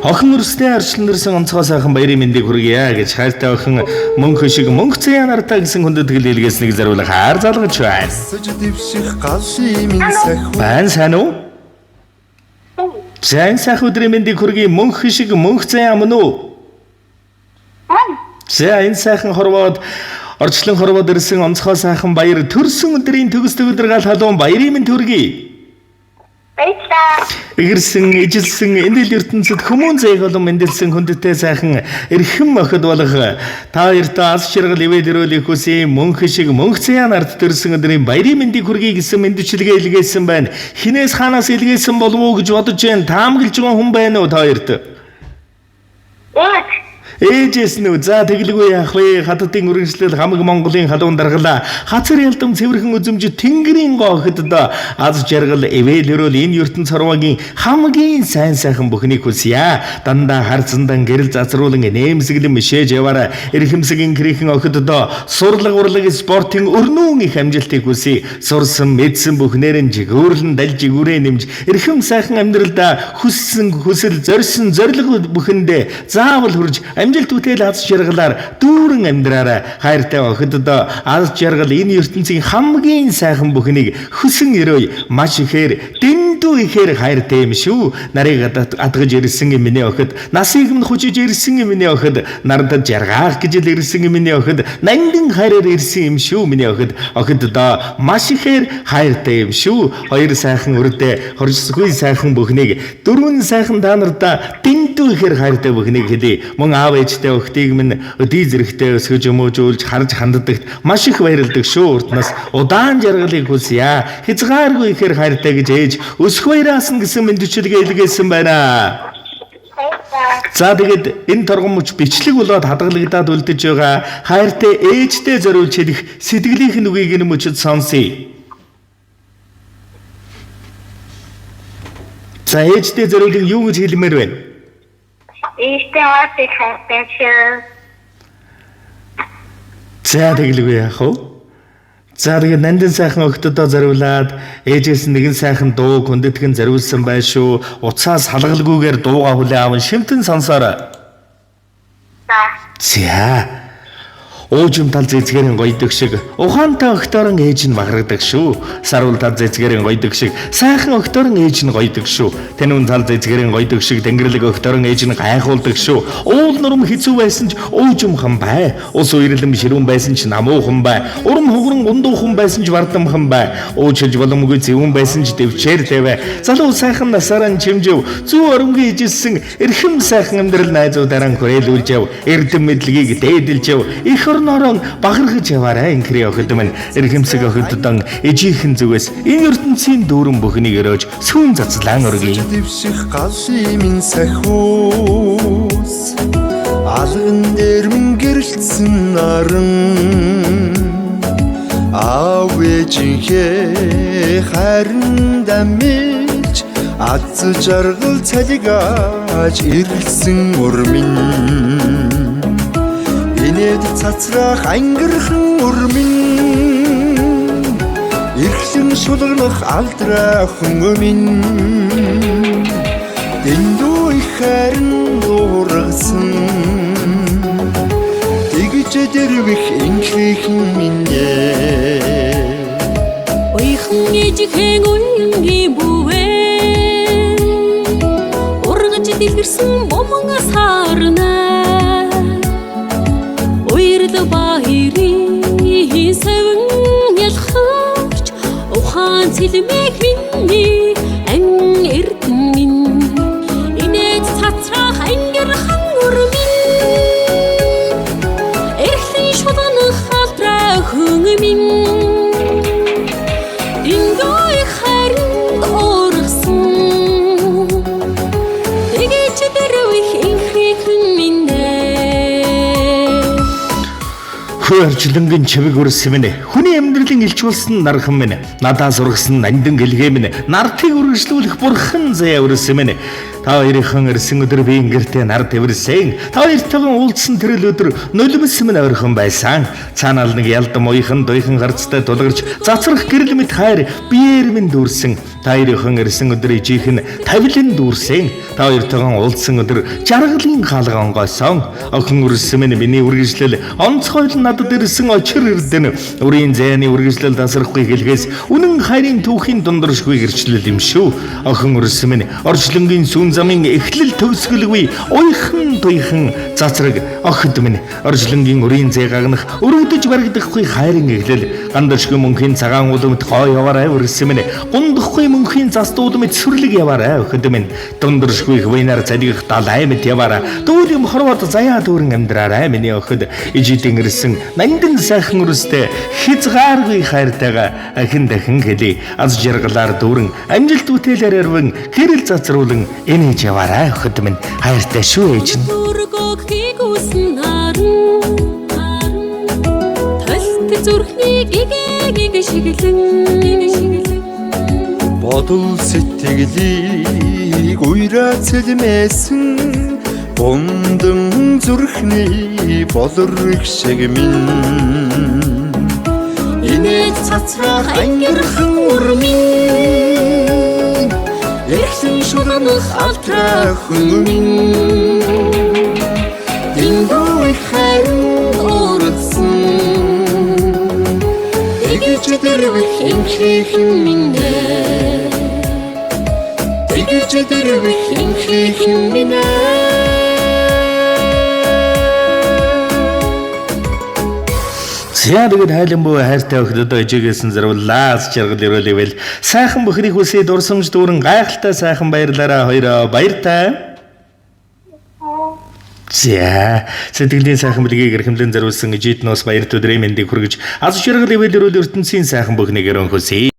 Охин өрсдөө арчлан ирсэн онцгой сайхан баярын мэндийг хүргье гэж хайртай охин мөнх шиг мөнх заяа нартаа гэсэн хүндэтгэл илгээснийг зориулах хайр залгаж байна. Сэж дэвших галын минь сахиу. Байна сайн уу? За энэ сайхан өдрийн мэндийг хүргэе, мөнх шиг мөнх заяа мөн үү? Мөн. За энэ сайхан хорвоод орчлон хорвоод ирсэн онцгой сайхан баяр төрсөн өдрийн төгс төгөлдөр гал халуун баярын мэнд хүргэе. Баярлалаа. Игэрсэн, ижилсэн, эндэл ертөнцид хүмүүн зээг болон мэндэлсэн хүндтэй сайхан эрхэм охид болох та хоёртоо аз жаргал ивэл өрөөлийг хүсье. Мөнх шиг мөнх заяа нарт төрсөн өдрийн баярын мэндийг хүргэе гэсэн мэндчилгээ илгээсэн байна. Хинээс хаанаас илгээсэн болов уу гэж бодож байна. Таамаглаж байгаа хүн байна уу та хоёрт? Ээж. Ээжээс нь үү? За тэглгүй яах вэ? Хатадын үргэлжлэл хамаг Монголын халуун даргалаа. Хацар ялдам цэвэрхэн үзэмж тэнгэрийн гоо охидод аз жаргал эвэл өрөөл энэ ертөнц хорвоогийн хамгийн сайн сайхан бүхнийг хүсье. Дандаа харцандан гэрэл зазруулан нэмсэглэн мишээж яваарай. Эрхэмсэг инхрийнхэн охидод сурлаг урлаг спортын өрнүүн их амжилтыг хүсье. Сурсан мэдсэн бүхнээр нь жигүүрлэн дал жигүүрээ нэмж эрхэм сайхан амьдралдаа хүссэн хүсэл зорьсон зорилго бүхэндээ заавал хүрж амжилт бүтээл аз жаргалаар дүүрэн амьдраарай. Хайртай охидод аз жаргал энэ ертөнцийн хамгийн сайхан бүхнийг хүсэн өрөөе. Маш ихээр дэндүү ихээр хайртай юм шүү. Нарыг адгаж ирсэн юм миний охид, насыг минь хүчиж ирсэн юм миний охид, нардад жаргаах гэж л ирсэн юм миний охид, нандин хайраар ирсэн юм шүү миний охид. Охиддоо маш ихээр хайртай юм шүү. Хоёр сайхан үрдээ хоржсгүй сайхан бүхнийг, дөрвөн сайхан та нартаа дэндүү ихээр хайртай бүхнийг хэлье. Мөн аав ээжтэй охидыг минь өдий зэрэгтэй өсгөж өмөөжүүлж харж ханддагт маш их баярладаг шүү. Урднаас удаан жаргалыг хүсье. Хязгааргүй ихээр хайртай гэж ээж өсөх баяраас нь гэсэн мэндчилгээ илгээсэн байна. Баярлалаа. За тэгээд энэ торгон мөч бичлэг болоод хадгалагдаад үлдэж байгаа хайртай ээжтэй зориулж хэлэх сэтгэлийнх нь үгийг энэ мөчөд сонсъё. За ээжтэй зориулан юу гэж хэлмээр байна? Ээжтэй маш их хайртай шүү. За тэглгүй яах вэ? За тэгээд нандин сайхан охидодоо зориулаад ээжээс нэгэн сайхан дуу хүндэтгэн зориулсан байх шүү. Уцаас халгалгүйгээр дууга хүлээн аван шимтэн сонсоорой. За. За. Уужим тал зэцгэрэн гойдог шиг ухаантай огторон ээж нь бахаргадаг шүү. Саруул тал зэцгэрэн гойдог шиг сайхан огторон ээж нь гойдог шүү. Тэнүүн тал зэцгэрэн гойдог шиг тэнгэрэлэг огторон ээж нь гайхуулдаг шүү. Уул нурам хэцүү байсан ч уужим хан бай. Ус уйрлан ширүүн байсан ч намуухан бай. Урам хугран гундуухан байсан ч вардамхан бай. Уучилж боломгүй зэвүүн байсан ч дэвчээр дэвэ. Залуу сайхан насаараа чимжив. Зүү оромгийн ижилсэн эрхэм сайхан амьдрал найзуудаараа хүрээлүүлж яв. Эрдэм мэдлэгийг дээдэлж яв. Их орноороо бахархаж яваарай инхри охид минь. Эрхэмсэг охиддон ээжийнхэн зүгээс энэ ертөнцийн дүүрэн бүхнийг өрөөж сүүн цацлаан өргөе. Дэвших галын минь сахиус. Алган дээр минь гэрэлтсэн наран. Аав ээжийнхээ харин дамилж аз жаргал цалигааж ирсэн урмин. Инээд цацраах ангирхан урмин. Эрхлэн шулганах алдраа хөнгө минь. Дэндүү их харин уургасан. Тэгж дэрвэх инхрихэн минь ээ. Уйхан ээжихэн уянгийн бүвэн ургаж дэлгэрсэн бомон сарна уйрл баирийн сэвэн ялхарч ухаан цэлмэх миний ан эрдэн минь инээд цацраах ангирхан өрмин эрхлэн шулганах алдраа хүн минь Дэндүү их харинд уургасан. Тэгэж дэрвэх инхрихэн минь ээ. Хөрчлөнгөн чивэг үрс минь. Хүний амьдралын илч болсон нархан минь. Надаас ургасан нандин гэлгээ минь. Нартыг үргэлжлүүлэх бурхан заяа үрс минь. Та хоёрын ирсэн өдөр би ингэртээ нар тэрсэн. Та хоёртойгон уулзсан тэр л өдөр нулимс минь ойрхон байсан. Цаанаал нэг ялдам уяхан дуйхан гарцтай тулгарч цацрах гэрэл мэт хайр биеэр минь дүүрсэн. Та хоёрын ирсэн өдөр ижийнх нь тавилан дүүрсэн. Та хоёртойгон уулзсан өдөр жаргалын хаалга онгойсон. Охин үрсэн минь миний үргэлжлэл онцгойлон надад ирсэн очир эрдэнэ. Үрийн зайны үргэлжлэл тасрахгүй хэлхээс үнэн хайрын түүхийн дундэршгүй гэрчлэл юм шүү. Охин үрсэн минь орчлонгийн сүүн замын эхлэл төгсгөлгүй уйхан туйхан цацраг охид минь орчлонгийн үрийн зай гагнах өрөгдөж баригдахгүй хайрын эхлэл гандаршгүй мөнхийн цагаан уламт гоо яваарай үрсэн минь гундахгүй мөнхийн зас дуудмэд сүрлэг яваарай охид минь дундэршгүй хвэнаар залгих далай мэт яваарай дүүл юм хорвоод заяа дүүрэн амьдраарай миний охид ижидэн ирсэн нандин сайхан өрстэй хязгааргүй хайртайгаа ахин дахин хэлий аз жаргалаар дүүрэн амжилт бүтээлээр ирвэн гэрэл цацруулан энэж яваарай охид минь хайртай шүү ээж нь. Өргөгийг үсэн наран Толт зүрхний гэгээг шиглэн Бодол сэтгэлийг уйраа цэлмээсэн Бундан зүрхний болор шиг минь Инээд цацрах ангирхан үрмин Эрхэн шуланах алтраа хүн минь Дэндүү их харин уралсан Тэгж дэрвэх инхийхэн минь ээ. Тэгж дэрвэх инхийхэн минь ээ. За тэгээд хайлан бүү хайртай охидод ижигээсэн зориуллаа. Аз жаргал өрөөл ивэл сайхан бүхнийг хүсье дурсамж дүүрэн гайхалтай сайхан баярлаараа хоёроо баяртай. За сэтгэлийн сайхан бэлгийг эрхэмлэн зориулсан ижид нуус баяр өдрийн мэндийг хүргэж аз жаргал ивэл өрөөл ертөнцийн сайхан бүхнийг өрөөн хүсье.